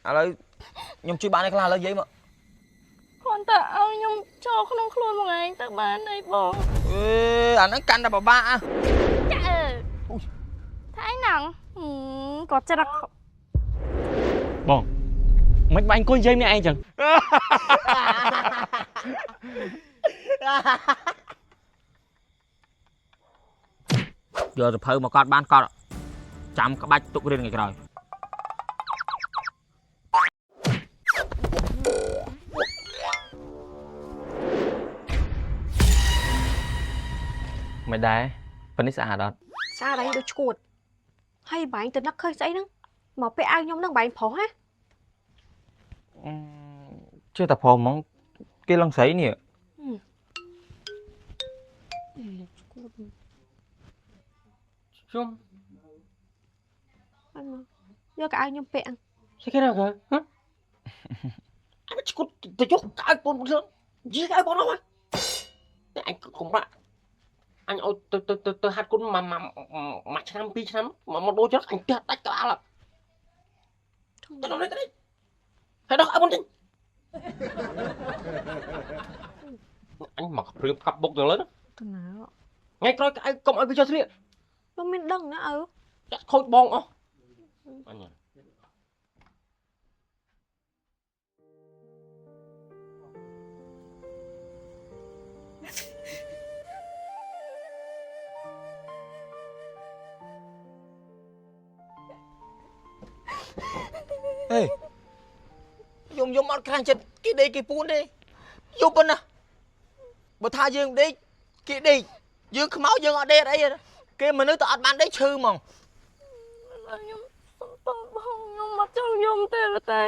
ឥឡូវខ្ញុំជួយបានឯខ្លះឥឡូវនិយាយមក គ្រាន់តែឲ្យខ្ញុំចូលក្នុងខ្លួនមួយឯងទៅបានអីបង អេអាហ្នឹងកាន់តែពិបាកអា ចាអើថាអីហ្នឹងគាត់ច្រឹក បងមិនបាញ់អង្គុយនិយាយម្នាក់ឯងចឹង យកសភៅមកកត់បានកត់ចាំក្បាច់ទុករៀនថ្ងៃក្រោយ មិនដែរប៉ុននេះស្អាតអត់ ស្អាតអីដូចឈួតហើយបែងទៅនឹកឃើញស្អីហ្នឹងមកពាក់អាវខ្ញុំហ្នឹងបែងប្រុសហ៎ ជឿតែប្រុសហ្មងគេឡើងស្រីនេះ ឈួត ជុំ អត់មកយកកៅអៅខ្ញុំពាក់ ស្អីគេណាកហ៎ អញឈួតទៅយកកៅពូនខ្លួនយីកៅបងនោះតែអញកុំរាក់អញឲ្យទៅទៅទៅហាត់គុណមួយមួយឆ្នាំពីរឆ្នាំមកដូចអញផ្ទះដាច់ក្បាលទៅដល់នេះទៅហើយដល់អើមុនចេញអញមកភ្លៀងកាប់បុកទៅលើ ទៅណា ថ្ងៃក្រោយកៅកុំឲ្យវាចុះស្លៀក ខ្ញុំមានដឹងណាឪ ចាក់ខូចបងអស់អញ ហេយំយំអត់ខ្រាញ់ចិត្តគេដេកគេពួនទេយប់ប៉ុណ្ណាបើថាយើងដេកគេដេកយើងខ្មោចយើងអត់ដេកអីទេគេមនុស្សទៅអត់បានដេកឈឺហ្មង ខ្ញុំសុំតបងខ្ញុំមកចង់យំទេតែ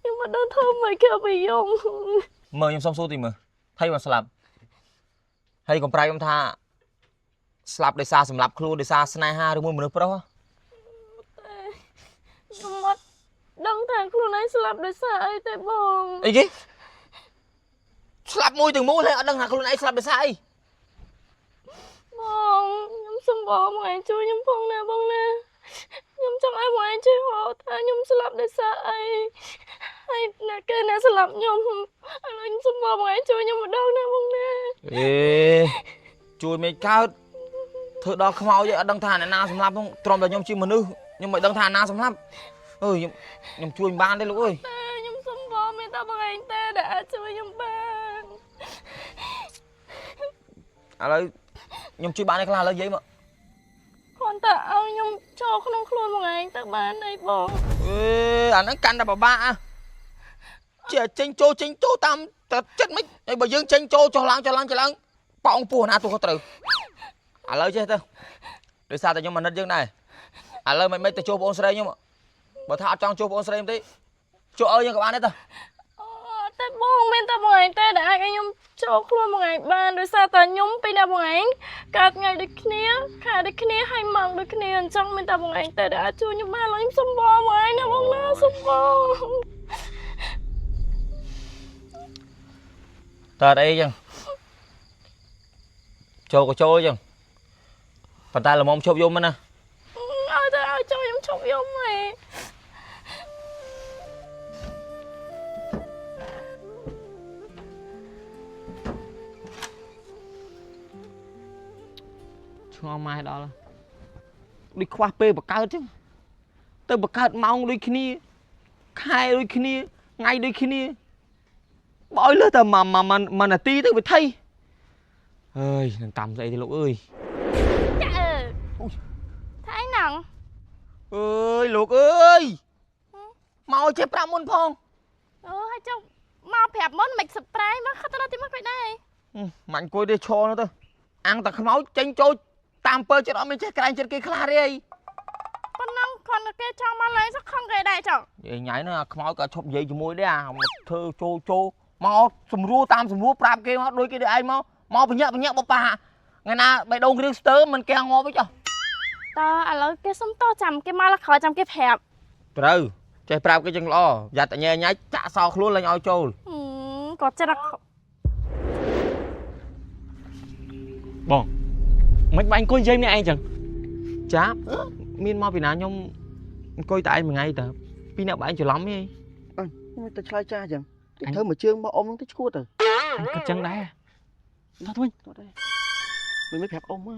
ខ្ញុំមិនដឹងធ្វើម៉េចគេឲ្យយំ មើលខ្ញុំសុំសួរតិចមើលថៃមកស្លាប់ហើយកុំប្រែខ្ញុំថាស្លាប់ដោយសារសម្លាប់ខ្លួនដោយសារស្នេហាឬមួយមនុស្សប្រុសហ៎ ខ្ញុំអត់ដឹងថាខ្លួនឯងស្លាប់ដោយសារអីទេបង អីគេស្លាប់មួយទាំងមូលហើយអត់ដឹងថាខ្លួនឯងស្លាប់ដោយសារអី បងខ្ញុំសុំបងមកឯងជួយខ្ញុំផងណាបងណាខ្ញុំចង់ឲ្យបងឯងជួយហៅថាខ្ញុំស្លាប់ដោយសារអីហើយអ្នកគេអ្នកស្លាប់ខ្ញុំឥឡូវខ្ញុំសុំបងមកឯងជួយខ្ញុំម្ដងណាបងណា អេជួយមិនកើតធ្វើដល់ខ្មោចឯងអត់ដឹងថាអ្នកណាសម្លាប់ហ្នឹងទ្រាំតែខ្ញុំជាមនុស្សខ្ញុំមិនដឹងថាអ្នកណាសម្លាប់អើយខ្ញុំខ្ញុំជួយមិនបានទេលោកអើយ តែខ្ញុំសុំបងមានតែបងឯងទេដែលអាចជួយខ្ញុំបាន ឥឡូវខ្ញុំជួយបានឯខ្លះឥឡូវនិយាយមក គ្រាន់តែឲ្យខ្ញុំចូលក្នុងខ្លួនបងឯងទៅបានអីបង អេអាហ្នឹងកាន់តែពិបាកអាជាចេញចូលចេញចូលតាមតែចិត្តមិនហើយបើយើងចេញចូលចុះឡើងចុះឡើងចុះឡើងប៉ោងពោះណាទូខុសត្រូវឥឡូវចេះទៅដោយសារតែខ្ញុំអាណិតយើងដែរឥឡូវមិនមិនទៅចូលបងស្រីខ្ញុំបើថាអត់ចង់ចូលបងស្រីខ្ញុំទេចូលឲ្យយើងក៏បានដែរទៅ អូតែបងមានតែបងឯងទេដែលអាចឲ្យខ្ញុំចូលខ្លួនបងឯងបានដោយសារតែខ្ញុំពីណាបងឯងកើតថ្ងៃដូចគ្នាខែដូចគ្នាហើយម៉ោងដូចគ្នាអញ្ចឹងមានតែបងឯងទេដែលអាចជួយខ្ញុំបានឡើយខ្ញុំសុំបងបងឯងណាបងណាសុំបង តើអត់អីចឹងចូលក៏ចូលចឹងប៉ុន្តែល្មមជប់យំណា ឲ្យទៅឲ្យចូលខ្ញុំឈប់យំហី ឆ្ងល់ម៉ែដល់ដូចខ្វះពេលបកើតចឹងទៅបកើតម៉ោងដូចគ្នាខែដូចគ្នាថ្ងៃដូចគ្នាបើឲ្យលើសតែមួយមួយមួយនាទីទៅវិថីអើយនឹងកម្មស្អីទេលោកអើយ ចាអើថាអីហ្នឹង អើយលោកអើយមកឲ្យចេះប្រាប់មុនផង អូហើយចុះមកប្រាប់មុនមិន surprise មកខិតទៅដល់ទីមកមិនដែរ មិនអង្គុយទេឈរនោះទៅអាំងតែខ្មោចចេញចូលតាមពើចិត្តអត់មានចេះក្រែងចិត្តគេខ្លះទេអី ប៉ុណ្ណឹងគ្រាន់តែគេចង់មកឡើងសោះខឹងគេដែរចុះ និយាយញ៉ៃហ្នឹងអាខ្មោចក៏ឈប់និយាយជាមួយដែរអាមកធ្វើចូលចូលមកសម្រួលតាមសម្រួលប្រាប់គេមកដូចគេដូចឯងមកមកបញ្ញាក់បញ្ញាក់បប៉ាថ្ងៃណាបេះដូងគ្រឿងស្ទើមិនគេងាប់វិញចុះ តើឥឡូវគេសុំតចាំគេមកលើក្រោយចាំគេប្រាប់ ត្រូវចេះប្រាប់គេចឹងល្អយ៉ាត់តែញ៉ែញ៉ៃចាក់សោខ្លួនលែងឲ្យចូល គាត់ច្រឹក បងមិនបាញ់អង្គុយនិយាយម្នាក់ឯងចឹង ចាមានមកពីណាខ្ញុំអង្គុយតែឯងមួយថ្ងៃតើ ពីរអ្នកបងឯងច្រឡំទេ មិនទៅឆ្លើយចាស់អញ្ចឹងតិចធ្វើមួយជើងមកអ៊ំហ្នឹងទៅឈួតទៅ អញគិតចឹងដែរតោះទៅវិញ អត់ទេមិនមិនប្រាប់អ៊ំហ៎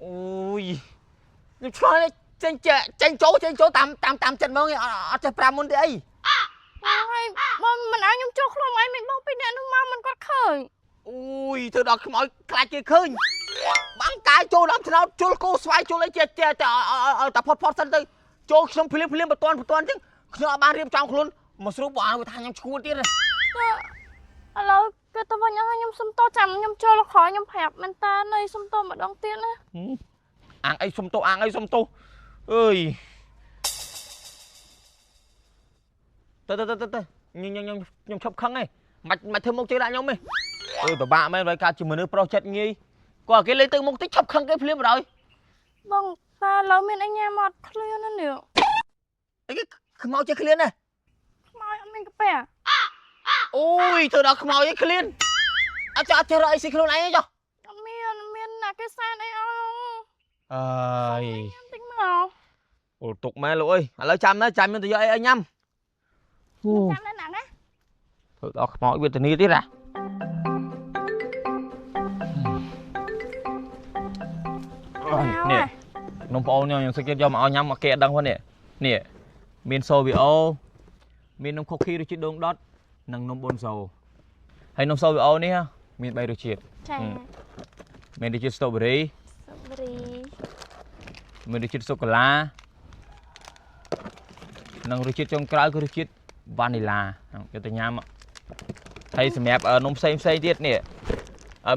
អូយខ្ញុំឆ្លងចេញចេញចូលចេញចូលតាមតាមតាមចិត្តហ្មងអត់ចេះប្រាប់មុនទេអី ហើយបងមិនឲ្យខ្ញុំចូលខ្លួនឯងមិនបងពីរអ្នកនោះមកមិនគាត់ឃើញ អូយធ្វើដល់ខ្មោចខ្លាចគេឃើញបាំងកាយចូលដល់ឆ្នោតជុលគោស្វាយជុលអីចេះចេះតែឲ្យតែផុតផុតសិនទៅចូលខ្ញុំភ្លាមភ្លាមបន្ទាន់បន្ទាន់អញ្ចឹងខ្ញុំអត់បានរៀបចំខ្លួនមកស្រួលបងឲ្យថាខ្ញុំឈួតទៀត ឥឡូវគេទៅវិញហើយខ្ញុំសុំទោសចាំខ្ញុំចូលក្រោយខ្ញុំប្រាប់មែនតើនៃសុំទោសម្ដងទៀតណា អាងអីសុំទោសអាងអីសុំទោសអើយទៅទៅទៅទៅខ្ញុំខ្ញុំខ្ញុំឈប់ខឹងហើយមិនធ្វើមុខជើដាក់ខ្ញុំទេអើយពិបាកមែនបើកើតជាមនុស្សប្រុសចិត្តងាយគាត់គេលេងទៅមុខតិចឈប់ខឹងគេភ្លាមបណ្ដោយ បងតែឥឡូវមានអីញ៉ាំអត់ឃ្លានណានេះ អីគេខ្មោចចេះឃ្លានណា ខ្មោចអត់មានកាពះ អូយធ្វើដល់ខ្មោចឯងឃ្លានអត់ចេះរកអីស៊ីខ្លួនឯងទេចុះ អត់មានមានណាគេសែនអីអើ អើយ ញ៉ាំតិចមក អូទុកមែនលោកអើយឥឡូវចាំណាចាំខ្ញុំទៅយកអីឲ្យញ៉ាំ ចាំនៅណាណា ធ្វើដល់ខ្មោចវេទនាទៀតហ่ะនេះនំប្អូនខ្ញុំខ្ញុំសុខចិត្តយកមកឲ្យញ៉ាំមកគេអត់ដឹងផងនេះនេះមានសូវីអូមាននំខូខីរសជាតិដូងដុតនិងនំប៊ុនសូហើយនំសូវីអូនេះមាន3រសជាតិ ចា មានរសជាតិ strawberry មានរសជាតិសូកូឡានិងរសជាតិចុងក្រោយគឺរសជាតិវ៉ានីឡាយកទៅញ៉ាំហើយសម្រាប់នំផ្សេងផ្សេងទៀតនេះ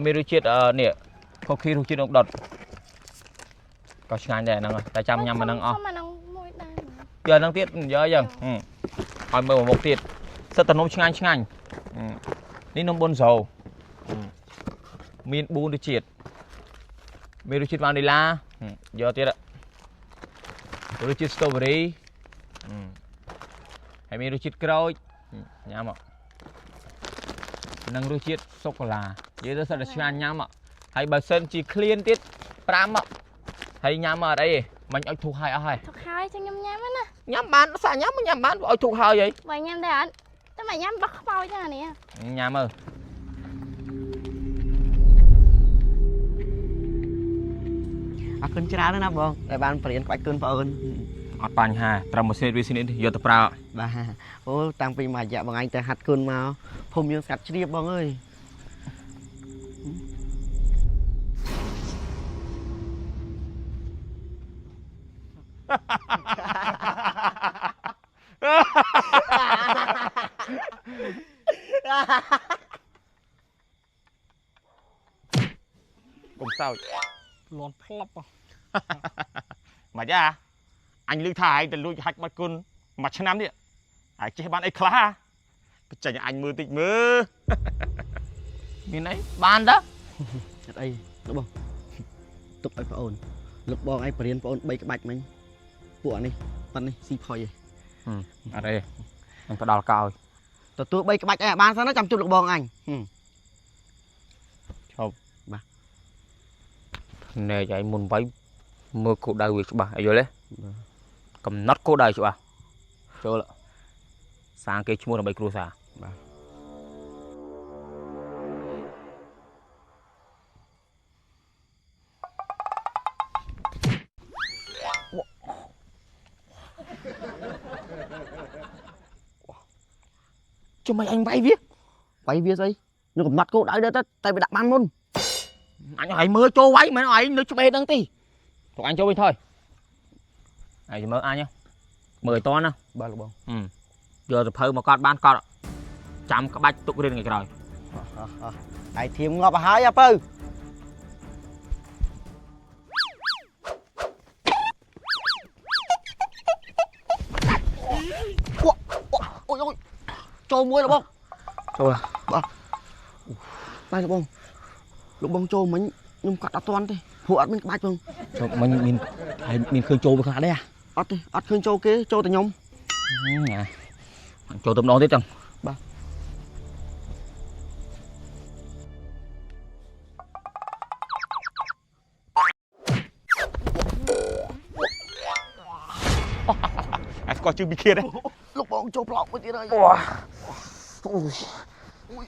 មានរសជាតិនេះខូខីរសជាតិដូងដុតក៏ឆ្ងាញ់ដែរហ្នឹងតែចាំញ៉ាំអាហ្នឹងអស់ អាហ្នឹងមួយដែរ យកហ្នឹងទៀតយកអញ្ចឹងឲ្យមើលមួយមុខទៀតសិតតែនំឆ្ងាញ់ឆ្ងាញ់នេះនំប៊ុនសូមាន4រសជាតិមានរសជាតិវ៉ានីឡាយកទៀតរសជាតិ strawberry ហើយមានរសជាតិក្រូចញ៉ាំនិងរសជាតិសូកូឡានិយាយទៅសិតតែឆ្ងាញ់ញ៉ាំហើយបើសិនជាឃ្លានទៀត5ហើយញ៉ាំអត់អីទេមិញឲ្យធូរហើយអស់ហើយ ធូរហើយចឹងខ្ញុំញ៉ាំណា ញ៉ាំបានសាក់ញ៉ាំញ៉ាំបានឲ្យធូរហើយហី បើញ៉ាំដែរអត់តែមកញ៉ាំបាក់ខ្មោចចឹងអានេះ ញ៉ាំមើល អរគុណច្រើនណាស់បងដែលបានបរៀនក្បាច់គុណបងអូន អត់បញ្ហាត្រឹមមួយស្នៀតវាស្នៀតយកទៅប្រើ បាទអូតាំងពីមួយរយៈបងឯងទៅហាត់គុណមកភូមិយើងស្កាត់ជ្រាបបងអើយ កុំសើច លន់ផ្លប់ មកយ៉ាអញឮថាឯងទៅលួចហាច់បាត់គុណមួយឆ្នាំនេះឯងចេះបានអីខ្លះបញ្ចេញអញមើលតិចមើល មានអីបានតើ អត់អីលោកបងទុកឲ្យប្អូនលោកបងឯងបរៀនប្អូន3ក្បាច់មិញពួកអានេះប៉ាន់នេះស៊ីផុយឯង អត់អីនឹងផ្ដល់កោយ ទទួល3ក្បាច់ឯងបានសិនណាចាំជួបលោកបងអញ ឈប់បាទភ្នែកឯងមុនໄວមើលគោលដៅវាច្បាស់អីយល់ទេកំណត់គោលដៅច្បាស់ចូលសាងគេឈ្មោះដើម្បីគ្រួសារ បាទ ចាំមិនអញវាយវា វាយវាស្អីខ្ញុំកំណត់គោលដៅដែរតែវាដាក់បានមុន អញឲ្យមើលចូលវាយមិនឲ្យនៅឆ្បេហ្នឹងទេទុកអញចូលវិញថយឯងមើលអញមើលឲ្យតណា បាទលោកបង យកសភៅមកកត់បានកត់ចាំក្បាច់ទុករៀនថ្ងៃក្រោយ ឯងធៀមងាប់ឲ្យហើយអាពៅអូយអូយចូលមួយលោកបង ចូល បាទបាទលោកបងលោកបងចូលមិញខ្ញុំកាត់អត់ទាន់ទេព្រោះអត់មានក្បាច់បង ចូលមិញមានហើយមានឃើញចូលវាខ្លះដែរ អត់ទេអត់ឃើញចូលគេចូលតែខ្ញុំ ណាចូលទៅម្ដងទៀតចឹង បាទ ឯងស្គាល់ជើងពីឃាតទេ លោកបងចូលប្លោកមួយទៀតហើយ អូអូយ